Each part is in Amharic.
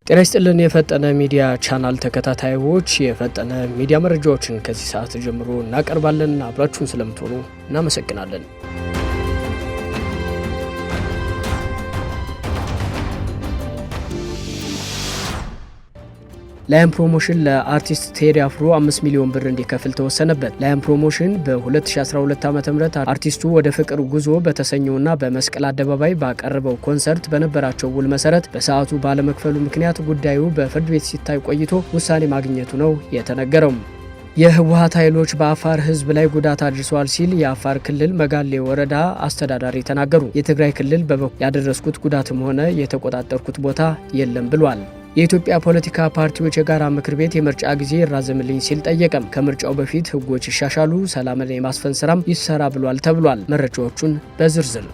ጤና ይስጥልን የፈጠነ ሚዲያ ቻናል ተከታታዮች፣ የፈጠነ ሚዲያ መረጃዎችን ከዚህ ሰዓት ጀምሮ እናቀርባለን። አብራችሁን ስለምትሆኑ እናመሰግናለን። ላየን ፕሮሞሽን ለአርቲስት ቴዲ አፍሮ 5 ሚሊዮን ብር እንዲከፍል ተወሰነበት። ላየን ፕሮሞሽን በ2012 ዓ ም አርቲስቱ ወደ ፍቅር ጉዞ በተሰኘውና በመስቀል አደባባይ ባቀረበው ኮንሰርት በነበራቸው ውል መሰረት በሰዓቱ ባለመክፈሉ ምክንያት ጉዳዩ በፍርድ ቤት ሲታይ ቆይቶ ውሳኔ ማግኘቱ ነው የተነገረው። የህወሀት ኃይሎች በአፋር ህዝብ ላይ ጉዳት አድርሰዋል ሲል የአፋር ክልል መጋሌ ወረዳ አስተዳዳሪ ተናገሩ። የትግራይ ክልል በበኩሉ ያደረስኩት ጉዳትም ሆነ የተቆጣጠርኩት ቦታ የለም ብሏል። የኢትዮጵያ ፖለቲካ ፓርቲዎች የጋራ ምክር ቤት የምርጫ ጊዜ ይራዘምልኝ ሲል ጠየቀም። ከምርጫው በፊት ህጎች ይሻሻሉ፣ ሰላምን የማስፈን ስራም ይሰራ ብሏል ተብሏል። መረጃዎቹን በዝርዝር።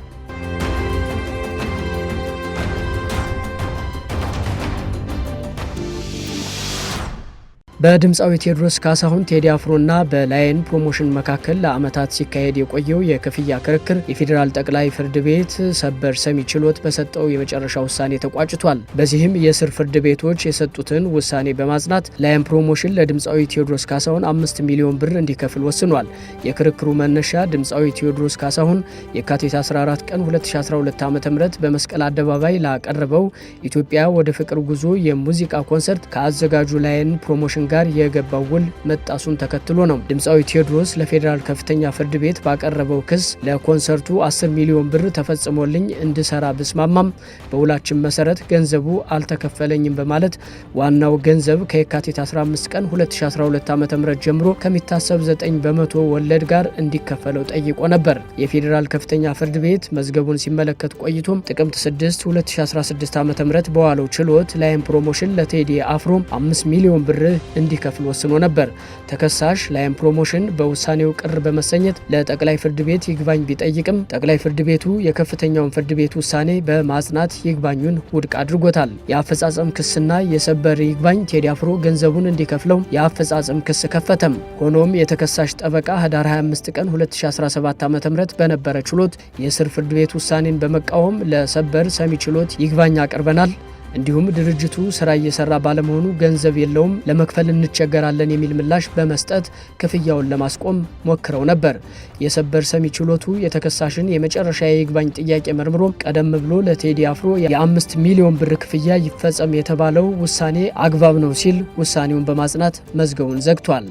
በድምፃዊ ቴዎድሮስ ካሳሁን ቴዲ አፍሮና በላየን ፕሮሞሽን መካከል ለዓመታት ሲካሄድ የቆየው የክፍያ ክርክር የፌዴራል ጠቅላይ ፍርድ ቤት ሰበር ሰሚ ችሎት በሰጠው የመጨረሻ ውሳኔ ተቋጭቷል። በዚህም የስር ፍርድ ቤቶች የሰጡትን ውሳኔ በማጽናት ላየን ፕሮሞሽን ለድምፃዊ ቴዎድሮስ ካሳሁን 5 ሚሊዮን ብር እንዲከፍል ወስኗል። የክርክሩ መነሻ ድምፃዊ ቴዎድሮስ ካሳሁን የካቲት 14 ቀን 2012 ዓ ም በመስቀል አደባባይ ላቀረበው ኢትዮጵያ ወደ ፍቅር ጉዞ የሙዚቃ ኮንሰርት ከአዘጋጁ ላየን ፕሮሞሽን ጋር የገባው ውል መጣሱን ተከትሎ ነው። ድምፃዊ ቴዎድሮስ ለፌዴራል ከፍተኛ ፍርድ ቤት ባቀረበው ክስ ለኮንሰርቱ 10 ሚሊዮን ብር ተፈጽሞልኝ እንድሰራ ብስማማም በውላችን መሰረት ገንዘቡ አልተከፈለኝም በማለት ዋናው ገንዘብ ከየካቲት 15 ቀን 2012 ዓ ም ጀምሮ ከሚታሰብ 9% ወለድ ጋር እንዲከፈለው ጠይቆ ነበር። የፌዴራል ከፍተኛ ፍርድ ቤት መዝገቡን ሲመለከት ቆይቶም ጥቅምት 6 2016 ዓ ም በዋለው ችሎት ላየን ፕሮሞሽን ለቴዲ አፍሮ 5 ሚሊዮን ብር እንዲከፍል ወስኖ ነበር። ተከሳሽ ላየን ፕሮሞሽን በውሳኔው ቅር በመሰኘት ለጠቅላይ ፍርድ ቤት ይግባኝ ቢጠይቅም ጠቅላይ ፍርድ ቤቱ የከፍተኛውን ፍርድ ቤት ውሳኔ በማጽናት ይግባኙን ውድቅ አድርጎታል። የአፈጻጸም ክስና የሰበር ይግባኝ። ቴዲ አፍሮ ገንዘቡን እንዲከፍለው የአፈጻጸም ክስ ከፈተም። ሆኖም የተከሳሽ ጠበቃ ህዳር 25 ቀን 2017 ዓ ም በነበረ ችሎት የስር ፍርድ ቤት ውሳኔን በመቃወም ለሰበር ሰሚ ችሎት ይግባኝ አቅርበናል፣ እንዲሁም ድርጅቱ ስራ እየሰራ ባለመሆኑ ገንዘብ የለውም፣ ለመክፈል እንቸገራለን የሚል ምላሽ በመስጠት ክፍያውን ለማስቆም ሞክረው ነበር። የሰበር ሰሚ ችሎቱ የተከሳሽን የመጨረሻ የይግባኝ ጥያቄ መርምሮ ቀደም ብሎ ለቴዲ አፍሮ የ5 ሚሊዮን ብር ክፍያ ይፈጸም የተባለው ውሳኔ አግባብ ነው ሲል ውሳኔውን በማጽናት መዝገቡን ዘግቷል።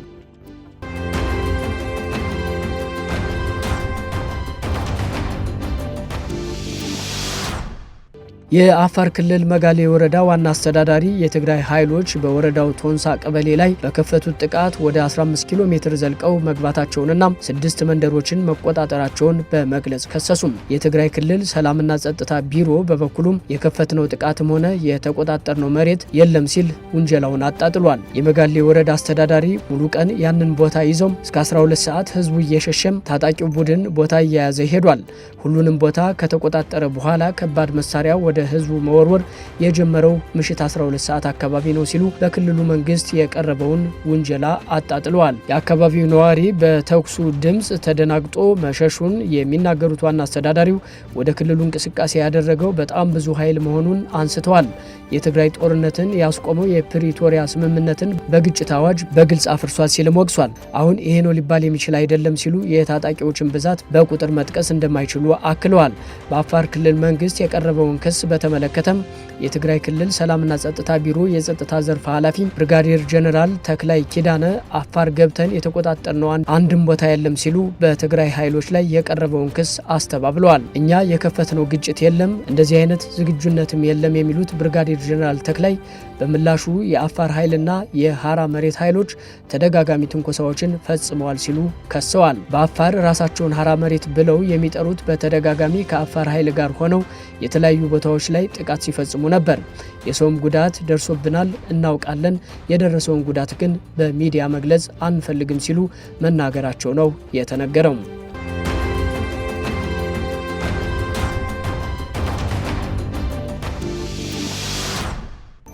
የአፋር ክልል መጋሌ ወረዳ ዋና አስተዳዳሪ የትግራይ ኃይሎች በወረዳው ቶንሳ ቀበሌ ላይ በከፈቱት ጥቃት ወደ 15 ኪሎ ሜትር ዘልቀው መግባታቸውንና ስድስት መንደሮችን መቆጣጠራቸውን በመግለጽ ከሰሱም። የትግራይ ክልል ሰላምና ጸጥታ ቢሮ በበኩሉም የከፈትነው ጥቃትም ሆነ የተቆጣጠርነው መሬት የለም ሲል ውንጀላውን አጣጥሏል። የመጋሌ ወረዳ አስተዳዳሪ ሙሉ ቀን ያንን ቦታ ይዘው እስከ 12 ሰዓት ህዝቡ እየሸሸም ታጣቂው ቡድን ቦታ እየያዘ ሄዷል። ሁሉንም ቦታ ከተቆጣጠረ በኋላ ከባድ መሳሪያ ወደ ህዝቡ መወርወር የጀመረው ምሽት 12 ሰዓት አካባቢ ነው ሲሉ በክልሉ መንግስት የቀረበውን ውንጀላ አጣጥለዋል። የአካባቢው ነዋሪ በተኩሱ ድምፅ ተደናግጦ መሸሹን የሚናገሩት ዋና አስተዳዳሪው ወደ ክልሉ እንቅስቃሴ ያደረገው በጣም ብዙ ኃይል መሆኑን አንስተዋል። የትግራይ ጦርነትን ያስቆመው የፕሪቶሪያ ስምምነትን በግጭት አዋጅ በግልጽ አፍርሷል ሲልም ወቅሷል። አሁን ይሄ ነው ሊባል የሚችል አይደለም ሲሉ የታጣቂዎችን ብዛት በቁጥር መጥቀስ እንደማይችሉ አክለዋል። በአፋር ክልል መንግስት የቀረበውን ክስ በተመለከተም የትግራይ ክልል ሰላምና ጸጥታ ቢሮ የጸጥታ ዘርፍ ኃላፊ ብርጋዴር ጀነራል ተክላይ ኪዳነ አፋር ገብተን የተቆጣጠርነው አንድም ቦታ የለም ሲሉ በትግራይ ኃይሎች ላይ የቀረበውን ክስ አስተባብለዋል። እኛ የከፈትነው ግጭት የለም፣ እንደዚህ አይነት ዝግጁነትም የለም የሚሉት ብርጋዴር ጀነራል ተክላይ በምላሹ የአፋር ኃይልና የሀራ መሬት ኃይሎች ተደጋጋሚ ትንኮሳዎችን ፈጽመዋል ሲሉ ከሰዋል። በአፋር ራሳቸውን ሀራ መሬት ብለው የሚጠሩት በተደጋጋሚ ከአፋር ኃይል ጋር ሆነው የተለያዩ ቦታዎች ላይ ጥቃት ሲፈጽሙ ነበር። የሰውም ጉዳት ደርሶብናል፣ እናውቃለን። የደረሰውን ጉዳት ግን በሚዲያ መግለጽ አንፈልግም ሲሉ መናገራቸው ነው የተነገረው።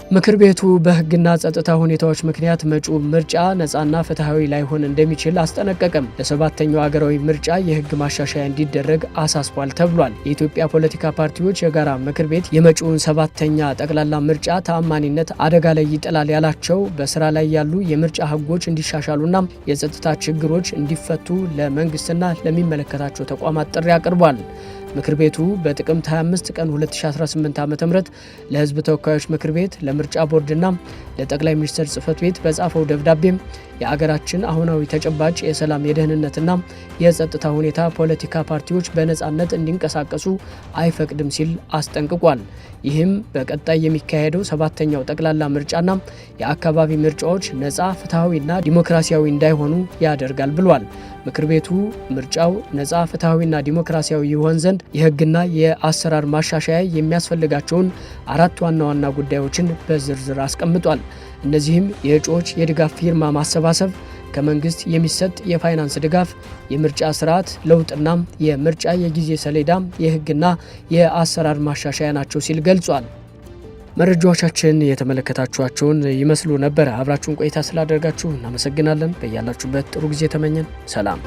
ምክር ቤቱ በሕግና ጸጥታ ሁኔታዎች ምክንያት መጪው ምርጫ ነፃና ፍትሐዊ ላይሆን እንደሚችል አስጠነቀቀም። ለሰባተኛው አገራዊ ምርጫ የሕግ ማሻሻያ እንዲደረግ አሳስቧል ተብሏል። የኢትዮጵያ ፖለቲካ ፓርቲዎች የጋራ ምክር ቤት የመጪውን ሰባተኛ ጠቅላላ ምርጫ ተአማኒነት አደጋ ላይ ይጥላል ያላቸው በስራ ላይ ያሉ የምርጫ ሕጎች እንዲሻሻሉና የጸጥታ ችግሮች እንዲፈቱ ለመንግስትና ለሚመለከታቸው ተቋማት ጥሪ አቅርቧል። ምክር ቤቱ በጥቅምት 25 ቀን 2018 ዓ.ም ለሕዝብ ተወካዮች ምክር ቤት፣ ለምርጫ ቦርድና ለጠቅላይ ሚኒስትር ጽሕፈት ቤት በጻፈው ደብዳቤም የአገራችን አሁናዊ ተጨባጭ የሰላም፣ የደህንነትና የጸጥታ ሁኔታ ፖለቲካ ፓርቲዎች በነፃነት እንዲንቀሳቀሱ አይፈቅድም ሲል አስጠንቅቋል። ይህም በቀጣይ የሚካሄደው ሰባተኛው ጠቅላላ ምርጫና የአካባቢ ምርጫዎች ነፃ፣ ፍትሐዊና ዲሞክራሲያዊ እንዳይሆኑ ያደርጋል ብሏል። ምክር ቤቱ ምርጫው ነፃ፣ ፍትሐዊና ዲሞክራሲያዊ ይሆን ዘንድ የሕግና የአሰራር ማሻሻያ የሚያስፈልጋቸውን አራት ዋና ዋና ጉዳዮችን በዝርዝር አስቀምጧል። እነዚህም የእጩዎች የድጋፍ ፊርማ ማሰባሰብ፣ ከመንግስት የሚሰጥ የፋይናንስ ድጋፍ፣ የምርጫ ስርዓት ለውጥና የምርጫ የጊዜ ሰሌዳ የሕግና የአሰራር ማሻሻያ ናቸው ሲል ገልጿል። መረጃዎቻችን የተመለከታችኋቸውን ይመስሉ ነበር። አብራችሁን ቆይታ ስላደረጋችሁ እናመሰግናለን። በያላችሁበት ጥሩ ጊዜ ተመኘን። ሰላም።